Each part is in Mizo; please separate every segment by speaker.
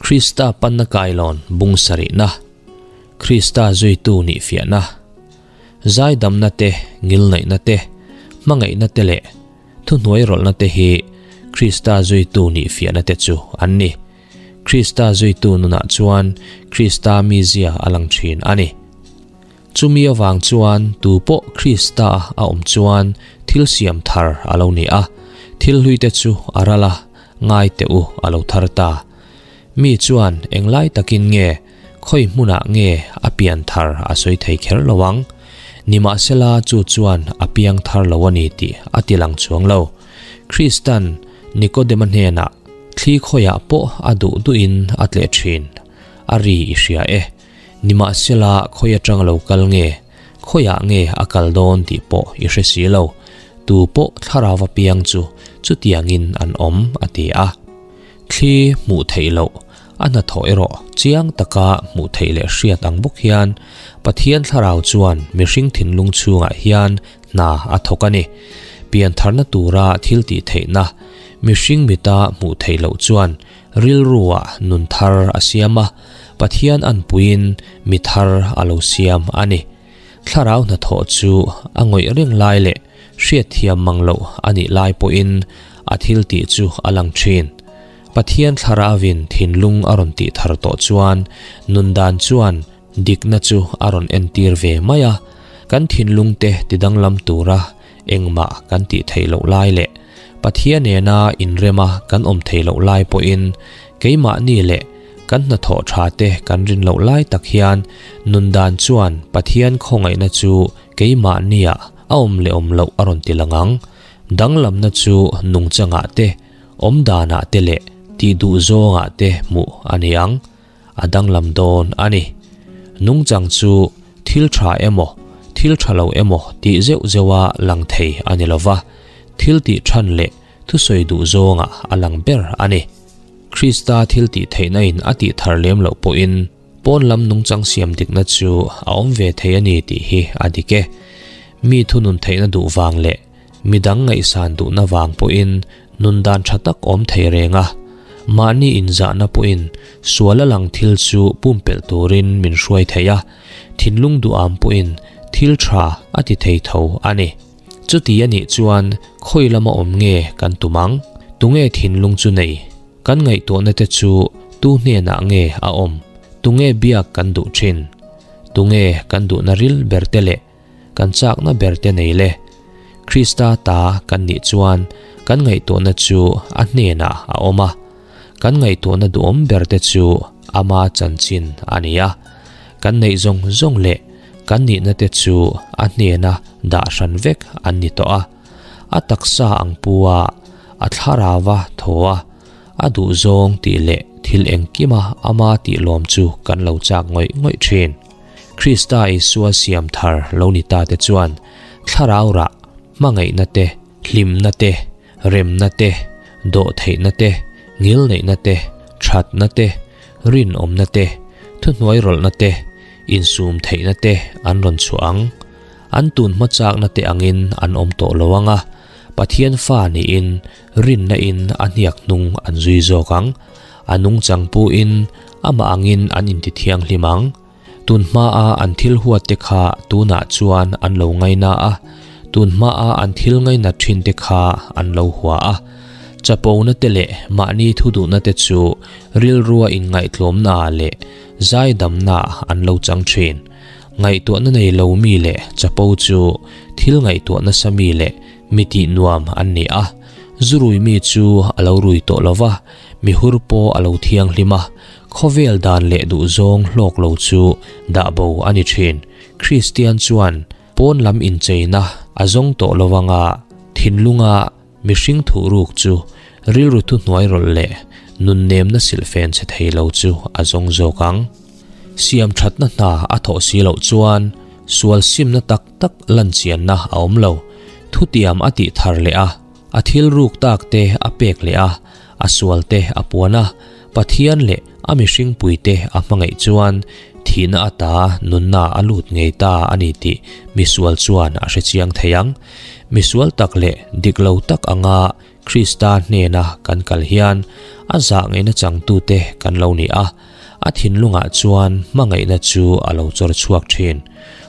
Speaker 1: Krista panna kailawn bung sarihna, Krista zuitu nih fiahna, zaidamna te, ngilnaihna te, hmangaihna te leh thuhnuai rawlhna te hi Krista zuitu nih fiahna te chu an ni. Krista zuitu nunah chuan Krista mizia a lang thin a ni. Chumi avang chuan tu pawh Krista a awm chuan thil siam thar a lo ni a, thil hluite chu a ral a, ngai teh u a lo thar ta. Mi chuan englai takin nge, khawi hmunah nge a pian thar a sawi thei kher lo ang. Nimahsela chu chuan a piang thar lo a ni tih a ti lang chuang lo. Kristan Nikodema hnenah thli khawiah pawh a duh duhin a tleh thin, a ri i hria e. Nimahsela khawi atang lo kal nge, khawiah nge a kal dawn tih pawh i hre si lo, tu pawh thlarau apiang chu chutiangin an awm, a ti a. Thli hmuh theih loh, a hnathawh erawh chiang taka hmuh theih leh hriat ang bawk hian Pathian thlarau chuan mihring thinlung chhungah hian hna a thawk a ni. Piantharna tura thil tih theihna, mihring mita hmuh theih loh chuan rilruah nun thar a siam a, Pathian anpuiin mi thar a lo siam a ni. Thlarau hnathawh chu a ngawih reng lai leh hriatthiam mang loh a nih lai pawhin a thil tih chu a lang thin. Pathian thlarauvin thinlung a rawn tih thar tawh chuan nun dan chuan dikna chu a rawn entir ve mai a, kan thinlungte tidanglam tura engmah kan tih theih loh lai leh Pathian nena inrema kan awm theih loh lai pawhin keimahni leh kan hnathawh tha te kan rin loh lai tak hian nun dan chuan Pathian khawngaihna chu keimahniah a awm leh awm loh a rawn ti lang ang. Danglamna chu nungchangah te, awmdanah te leh tih duh zawngah te hmuh a ni ang. A danglam dawn a ni. Nungchang chu thil tha emaw, thil tha lo emaw tih zeuh zeuha lang thei a ni lo va, thil tih than leh thusawi duh zawngah a lang ber a ni. Krista thil tih theihna in a tih thar lem loh pawhin pawn lam nungchang siam dikna chu a awm ve thei a ni tih hi a dik e. Mi thunun theihna duh vang leh midang ngaihsan duhna vang pawhin nun dan tha tak awm thei reng a, mahni inzahna pawhin sual a lang thil chu pumpelh turin min hruai thei a, thinlung duham pawhin thil tha a ti thei tho a ni. Chuti a nih chuan khawi lama awm nge kan tum ang? Tunge thinlung chu nei? Kan ngaihtuahna te chu tu hnenah nge a awm? Tunge biak kan duh thin? Tunge kan duhna ril ber te leh kan chakna ber te nei le? Krista ta kan nih chuan kan ngaihtuahna chu a hnenah a awm a, kan ngaihtuahna duhawm ber te chu ama chanchin a ni a, kan neih zawng zawng leh kan nihna te chu a hnena dah hran vek an ni tawh a, a taksa ang pu a, a thlarau a thaw a, a duhzawng tih leh thil engkima ama tih lawm chu kan lo chak ngawih ngawih thin. Krista Isua siam thar lo ni ta te chuan thlarau rah, hmangaihna te, hlimna te, remna te, dawhtheihna te, ngilneihna te, thatna te, rinawmna te, thuhnuairawlhna te, insum theihna te an rawn chhuah ang. An tun hma chakna te angin an awm tawh lo ang a, Pathian fa niin rinna in a hniak hnung an zui zawk ang. A nungchang puin amah angin an intithianghlim ang. Tun hmaa an thil huat te kha tunah chuan an lo ngaina a, tun hmaa an thil ngainat thin te kha an lo hua a. Chapona te leh mahni thuduhna te chu rilrua inngaihtlawmna leh zaidamna an lo chang thin. Ngaihtuahna nei lo mi leh chapo chu thil ngaihtuah nasa mi leh mi tih nuam an ni a. Zurui mi chu a lo rui tawh lo va, mi hur pawh a lo thianghlim a. Khawvel dan leh duhzawng hlawk lo chu dah bo a ni thin. Kristian chuan pawn lam incheina a zawng tawh lo anga thinlunga mihring thuhruk chu rilru thuhnuai rawlh leh nunnemna silhfen che thei lo chu a zawng zawk ang. Siam thatna hna a thawh si loh chuan sual simna tak tak lanchianna a awm lo. Thutiam a tih thar leh a. A thil ruk tak te a pek leh a, a sual te a puan a, Pathian leh a mihring pui te a hmangaih chuan thihna ata nunna a lut ngei ta a ni tih misual chuan a hre chiang thei ang. Misual tak leh dik lo tak anga. Krista hnena kan kal hian a zahngaihna changtute kan lo ni a, a thinlungah chuan hmangaihna chu a lo chawr chhuak thin.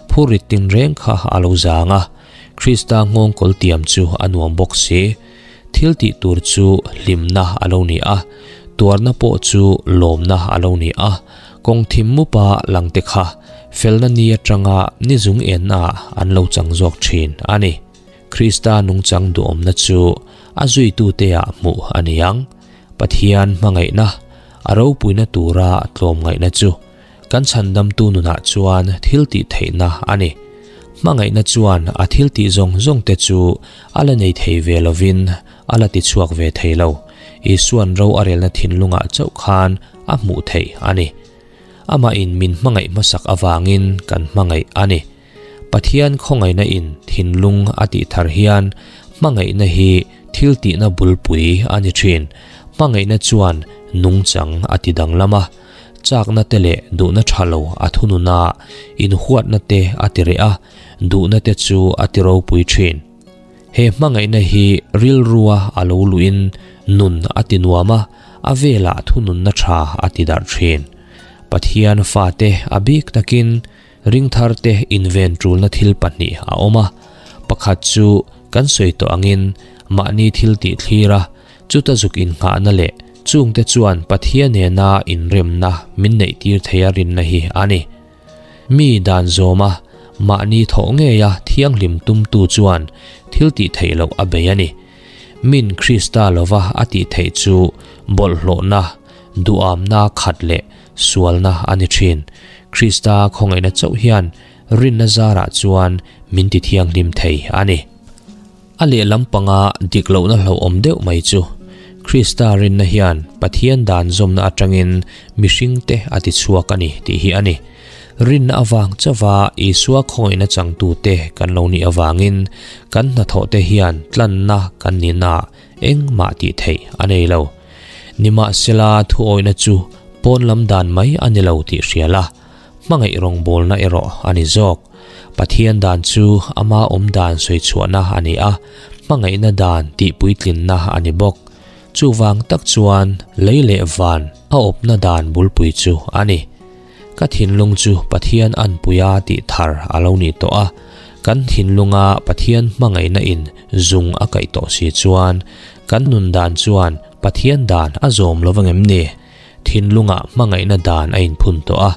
Speaker 1: Phurrit tinreng kha a lo zang a, Krista nghawngkawl tiam chu a nuam bawk si. Thil tih tur chu hlimna a lo ni a, tuarna pawh chu lawmna a lo ni a. Kawng thim mupa langte kha felna ni atanga ni zung ennaah an lo chang zawk thin a ni. Krista nungchang duhawmna chu a zuituteah hmuh a ni ang. Pathian hmangaihna, a ropuina tura tlawmngaihna chu kan chhandamtu nunah chuan thil tih theihna a ni. Hmangaihna chuan a thil tih zawng zawngte chu a la nei thei ve lovin a la tichhuak ve thei lo. Isua'n ro a relna thinlungah chauh khan a hmuh theih a ni. Amahin min hmangaih hmasak avangin kan hmangaih a ni. Pathian khawngaihna in thinlung a tih thar hian hmangaihna hi thil tihna bulpui a ni thin. Hmangaihna chuan nungchang a ti danglam a, chakna te leh duhna tha lo a thunun a, inhuatna te a ti reh a, duhna te chu a ti ropui thin. He hmangaihna hi rilrua a lo luhin nun a ti nuam a, a velah thununna tha a ti darh thin. Pathian fate a bik takin Ringtharte inven tulna thil pahnih a awm a, pakhat chu kan sawi tawh angin mahni thil tih thlir a, chuta zuk innghahna leh chungte chuan Pathian nena inremna min neihtir thei a rinna hi a ni. Mi dan zawma mahni thawh ngeia thianghlim tumtu chuan thil tih theih loh a bei a ni. Min Krista lova a tih theih chu bawlhhlawhna, duhamna khat leh sualna a ni thin. Krista khawngaihna chauh hian rinna zarah chuan min ti thianghlim thei a ni. A lehlam panga dik lohna hlauhawm deuh mai chu Krista rinna hian Pathian dan zawmna atangin mihringte a ti chhuak a ni tih hi a ni. Rinna avang chauha Isua khawngaihna changtute kan lo nih avangin kan hnathawhte hian tlanna kan nihnaah engmah tih theih a nei lo. Nimahsela thuawihna chu pawn lam dan mai a ni lo tih hria la, hmangaih rawngbawlna erawh a ni zawk. Pathian dan chu ama awm dan sawi chhuahna a ni a, hmangaihna dan tih puitlinna a ni bawk. Chuvang tak chuan lei leh van a awpna dan bulpui chu a ni. Ka thinlung chu Pathian anpuia tih thar a lo ni tawh a, kan thinlunga Pathian hmangaihna in zung a kaih tawh si chuan kan nun dan chuan Pathian dan a zawm lo vangem ni? Thinlungah hmangaihna dan a inphun tawh a,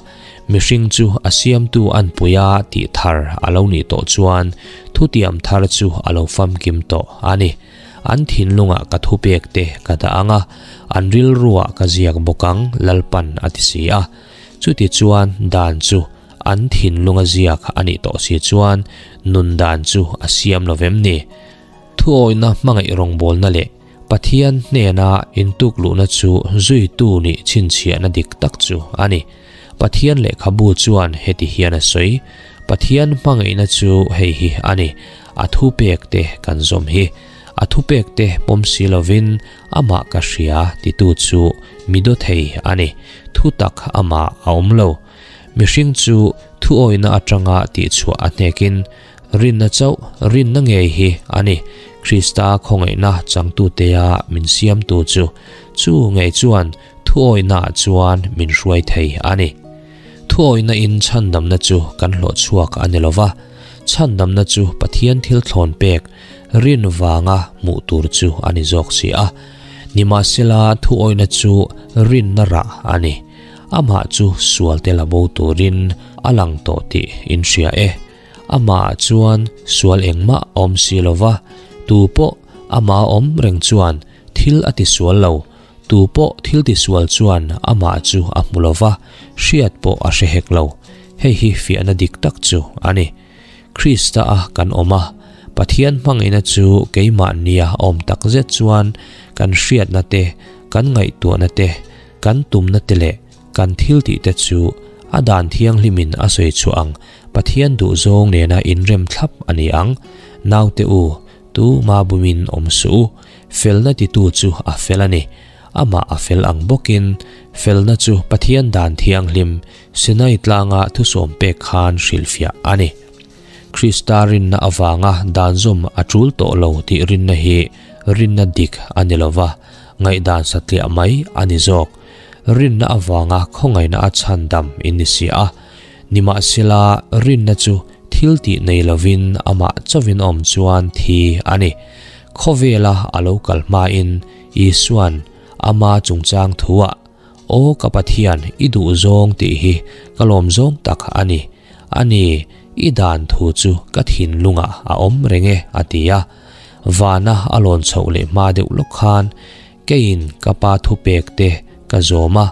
Speaker 1: mihring chu a siamtu anpuia tih thar a lo nih tawh chuan thutiam thar chu a lo famkim tawh a ni. An thinlungah ka thupek te ka dah ang a, an rilruah ka ziak bawk ang, Lalpan a ti si a. Chuti chuan dan chu an thinlunga ziak a nih tawh si chuan nun dan chu a siam lo vem ni? Thuawihna hmangaih rawngbawlna leh Pathian hnena intukluhna chu zuitu nih chhinchhiahna dik tak chu a ni. Pathian lehkhabu chuan heti hian a sawi, Pathian hmangaihna chu hei hi a ni, a thupek te kan zawm hi. A thupek te pawm si lovin amah ka hria titu chu mi daw thei a ni, thutak amah a awm lo. Mihring chu thuawihna atanga tihchhuah a hnekin Rinna chauh, rinna ngei hi a ni. Krista khawngaihna changtutea min siamtu chu, chu ngei chuan thuawihnaah chuan min hruai thei a ni. Thuawihna in chhandamna chu kan hlawh chhuak a ni lova, chhandamna chu Pathian thil thlawn pek, rin vanga hmuh tur chu a ni zawk si a. Nimahsela thuawihna chu rinna rah a ni. Amah chu sualte la bo turin a lang tawh tih in hria e. Amah chuan sual engmah a awm si lo va, tu pawh amah a awm reng chuan thil a ti sual lo, tu pawh thil ti sual chuan amah chu a hmu lo va, hriat pawh a hre hek lo. Hei hi fiahna dik tak chu a ni. Krista a kan awm a, Pathian hmangaihna chu keimahnia a awm tak zet chuan kan hriatna te, kan ngaihtuahna te, kan tumna te leh Kan thil tih te chu a dan thianghlimin a sawi chhuah ang, Pathian duhzawng nena inrem thlap a ni ang. Naute u, tu ma bumin awm suh u, felna titu chu a fel a ni. Amah a fel ang bawkin, felna chu Pathian dan thianghlim, Sinai tlanga thusawm pek khan hrilhfiah a ni. Krista rinna avanga dan zawm a tul tawh lo tih rinna hi. rinna dik a ni lo va, ngaihdan satliah mai a ni zawk. Rinna avanga khawngaihna a chhandam in ni si a. Nimahsela, rinna chu thil tih nei lovin amah chauhin awm chuan thi a ni. Khawvela a lo kal hmain Isua'n ama chungchang thuah, Aw ka Pathian, i duh zawng tih hi ka lawm zawng tak a ni. A ni, i dan thu chu ka thinlungah a awm reng e, a ti a. Vana a lawn chhoh leh hma deuh lawk khan keiin ka pa thupek te ka zawm a,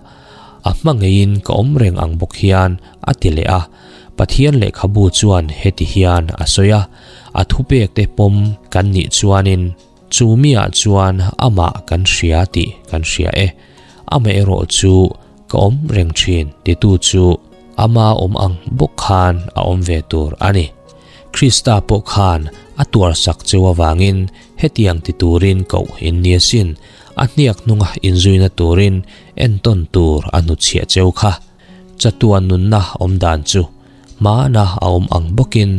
Speaker 1: a hma ngeiin ka awm reng ang bawk hian a ti leh a. Pathian lehkhabu chuan heti hian a sawi a, A thupek te pawm kan nih chuanin Chu miah chuan amah kan hria tih kan hria e. Amaherawh chu ka awm reng thin titu chu ama awm ang bawk khan a awm ve tur a ni. Krista pawh khan a tuarsak cheu avangin hetiang ti turin koh in ni asin, a hniak hnunga inzuina turin entawn tur a hnutchhiah cheu kha. Chatuan nunna awm dan chu Hmana a awm ang bawkin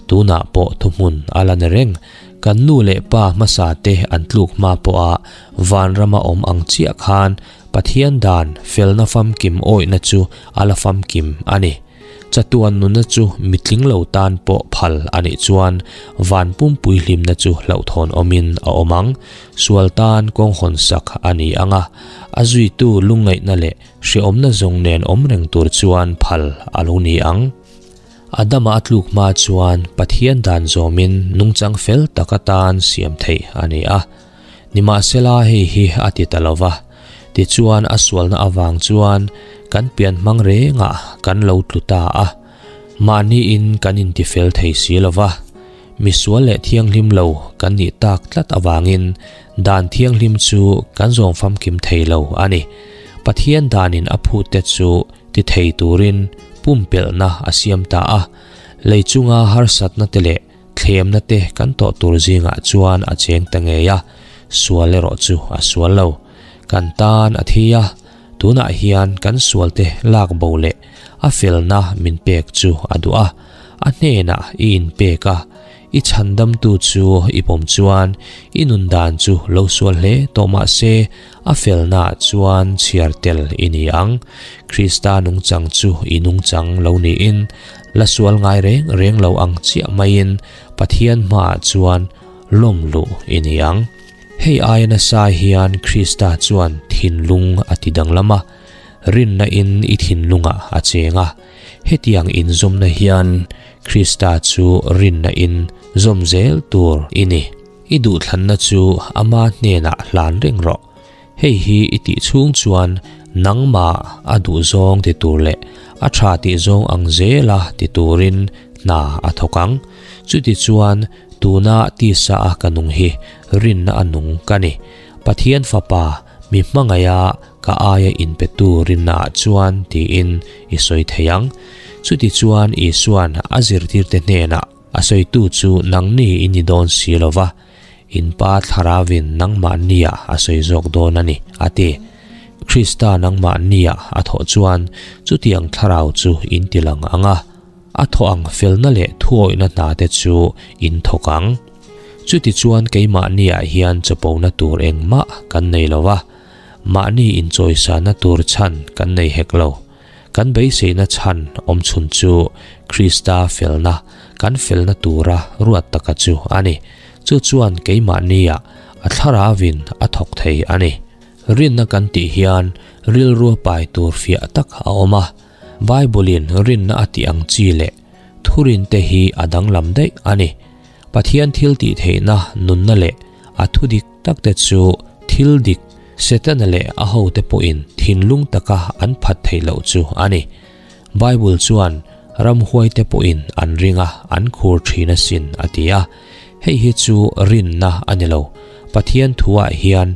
Speaker 1: tunah pawh thuhmun a la ni reng. Kan nu leh pa hmasa te an tluk hma pawha vanrama awm ang chiah khan Pathian dan felna famkim awihna chu a la famkim a ni. Chatuan nunna chu mitling lo tan pawh phal a nih chuan van pumpui hlimna chu hlauhthawn awmin a awm ang. Sual tan kawng hawnsak a ni ang a, a zuitu lungngaihna leh Hrehawmna zawng nen awm reng tur chuan phal a lo ni ang. Adama a tluk hma chuan Pathian dan zawmin nungchang fel tak atan siam theih a ni a. Nimahsela hei hi a ti ta lo va. Tichuan a sualna avang chuan kan pian hmang rengah kan lo tlu ta a. Mahniin kan intifel thei si lo va. Misual leh thianghlim lo kan nih tak tlat avangin dan thianghlim chu kan zawm famkim thei lo a ni. Pathian danin a phute chu ti thei turin pumpelhna a siam ta a. Lei chunga harsatna te leh thlemna te kan tawh tur zingah chuan a cheng ta ngei a, sual erawh chu a sual lo. Kan tan a thi a, tunah hian kan sualte lak bo leh a felna min pek chu a duh a. A hnenah i inpek a, i chhandamtu chu i pawm chuan i nun dan chu lo sual hle tawh mah se a felnaah chuan chhiar tel i ni ang. Krista nungchang chu i nungchang lo niin la sual ngai reng reng lo ang chiah maiin Pathian hmaah chuan lawm luh i ni ang. Hei aia nasa hian Krista chuan thinlung a ti danglam a, rinna in i thinlungah a cheng a. Hetiang inzawmna hian Krista chu rinna in zawm zel tur i ni. I duhthlanna chu ama hnenah hlan reng rawh. Hei hi i tih chhung chuan nangmah a duhzawng ti tur leh a tha tih zawng ang zela ti turin hna a thawk ang. Chutichuan tuna tisa a ka nung hi rinna a nung ka ni. Pathian Fapa mi hmangaiha Ka aia inpetu rinnaah chuan tiin i sawi thei ang. Chutichuan Isua'n a zirtirte hnenah a sawitu chu nangni i ni dawn si lo va, in Pa Thlarauvin nangmahniah a sawi zawk dawn a ni, a ti. Krista nangmahniah a thawh chuan chutiang thlarau chu in ti lang ang a, a thawh ang felna leh thuawihna hnate chu in thawk ang. Chutichuan keimahniah hian chawpona tur engmah kan nei lo va, Mahni inchawisana tur chhan kan nei hek lo. Kan beiseina chhan awm chhun chu Krista felna, kan felna tura ruat taka chu a ni. Chu chuan keimahnia a thlarauin a thawk thei a ni. Rinna kan tih hian rilrua pai tur fiah tak a awm a. Bible-in rinna a tih ang chi leh thurinte hi a danglam daih a ni. Pathian thil tih theihna nunna leh a thudik takte chu thil dik Setana leh a hote pawhin thinlung taka an phat theih loh chu a ni. Bible chuan ramhuaite pawhin an ring a, an khur thin asin a ti a. Hei hi chu rinna a ni lo. Pathian thuah hian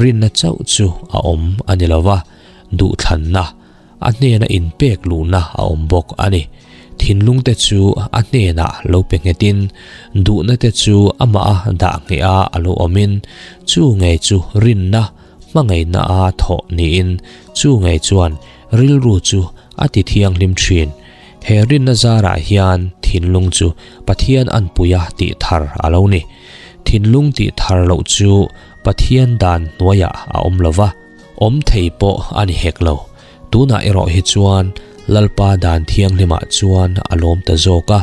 Speaker 1: rinna chauh chu a awm a ni lo va, duhthlanna, A hnena inpek luhna a awm bawk a ni. Thinlungte chu a hnenah lo pe nghetin, duhnate chu amah a dah ngheh a a lo awmin, chu ngei chu rinna, hmangaihna a thawh niin, chu ngei chuan rilru chu a ti thianghlim thin. He rinna zarah hian thinlung chu Pathian anpuia tih thar a lo ni. Thinlung tih thar loh chu. Pathian dan hnuaiah a awm lo va, awm thei pawh a ni hek lo. Tunah erawh hi chuan Lalpa dan thianghlimah chuan a lawm ta zawk a,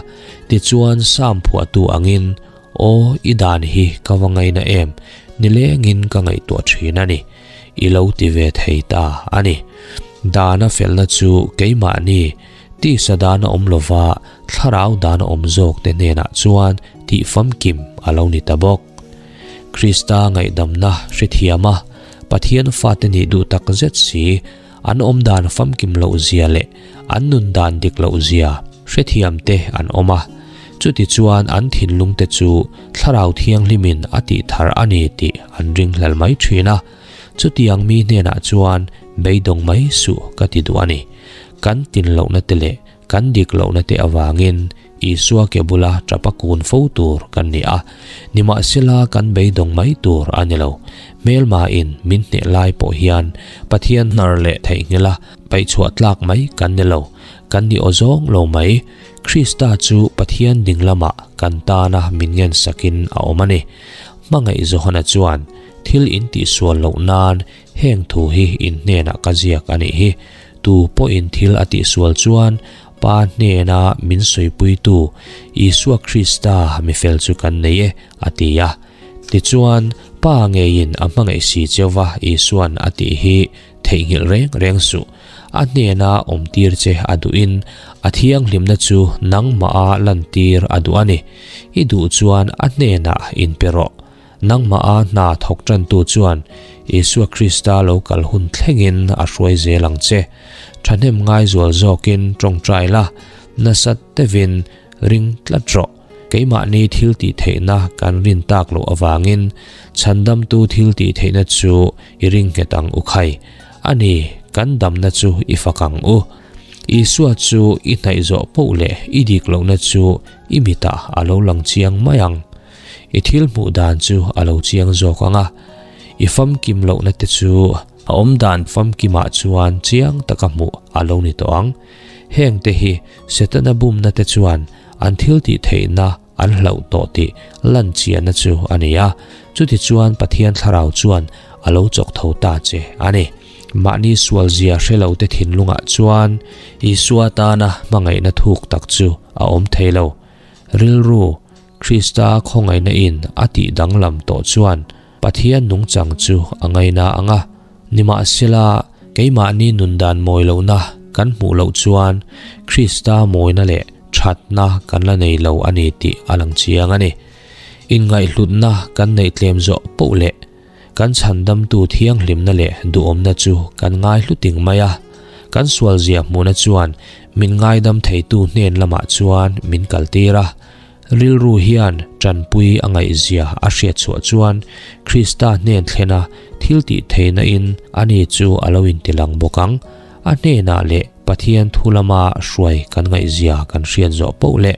Speaker 1: tichuan Sam phuahtu angin, Aw, i dan hi ka va ngaina em, nilengin ka ngaihtuah thin a ni. I lo ti ve thei ta a ni. Dana felna chu keimahni tisa dana awm lova thlarau dana awm zawk te hnenah chuan tih famkim a lo ni ta bawk. Krista ngaihdamna hrethiam a, Pathian fate nih duh tak zet si, an awm dan famkim loh zia leh an nun dan dik loh zia hrethiam te an awm a, chutichuan an thinlung te chu Thlarau Thianghlimin a tih thar a ni tih an ringhlel mai thin a, chutiang mi hnenah chuan beidawng mai suh ka ti duh a ni. Kan tin lohna te leh kan dik lohna te avangin Isua ke bula tapa kun fo tur kan ni a, nimahsela kan beidawng mai tur a ni lo. Hmelmain min hneh lai pawh hian Pathian hnar leh theihnghilha paihchhuah tlak mai kan ni lo, kan ni aw zawng lo mai. Krista chu Pathian ding lamah kan tana min ngensakin a awm a ni. Hmangaih Johana chuan thil in tihsual loh nan heng thu hi in hnenah ka ziak a nih hi. Tu pawhin thil a tihsual chuan Pa hnena min sawipuitu Isua Krista mi fel chu kan nei e, a ti a. Tichuan, Pa ngeiin a hmangaih si cheuva Isua'n a tih hi theihnghilh reng reng suh. A hnena awmtir che a duhin a thianghlimna chu nangmaha lantir a duh a ni. I duh chuan a hnenah inpe rawh. Nangmaha hna thawk tantu chuan Isua Krista lo kal hun thlengin a hruai zel ang che. Thahnem ngai zual zawkin tawngtai la, nasat deuhin ring tlat rawh. Keimahni thil tih theihna kan rin tak loh avangin chhandamtu thil tih theihna chu i ring nghet ang u khai. A ni, kan damna chu i fak ang u. Isua chu i hnaih zawh poh leh i dik lohna chu i mitah a lo lang chiang mai ang. I thil hmuh dan chu a lo chiang zawk ang a, i famkim lohna te chu a awm dan famkimah chuan chiang taka hmuh a lo ni tawh ang. Heng te hi Setana bumna te chuan an thil tih theihna an hlauh tawh tih lan chianna chu a ni a, chutichuan Pathian Thlarau chuan a lo chawk tho ta che a ni. Mahni sualzia hre lo te thinlungah chuan Isua tana hmangaihna thuk tak chu a awm thei lo. Rilru Krista khawngaihna in a tih danglam tawh chuan Pathian nungchang chu a ngaina ang a, nimahsela keimahni nundan mawi lohna kan hmuh loh chuan Krista mawina leh thatna kan la nei lo a ni tih a lang chiang a ni. Inngaihhlutna kan neih tlem zawh poh leh Kan chhandamtu thianghlimna leh duhawmna chu kan ngai hluting mai a, kan sualzia hmuhna chuan min ngaidam theitu hnen lamah chuan min kaltir a. Rilru hian tanpui a ngaihzia a hriat chhuah chuan Krista hnen thlena thil tih theihna in ani chu a lo intilang bawk ang. A hnenah leh Pathian thu lama hruai kan ngaihzia kan hriat zawh poh leh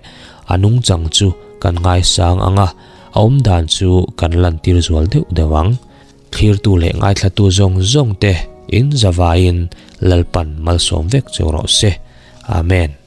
Speaker 1: a nungchang chu kan ngaisang ang a. A awm dan chu kan lantir zual deuh deuh ang. Thlirtu leh ngaithlatu zawng zawng te in zavaiin Lalpan malsawm vek cheu rawh se. Amen.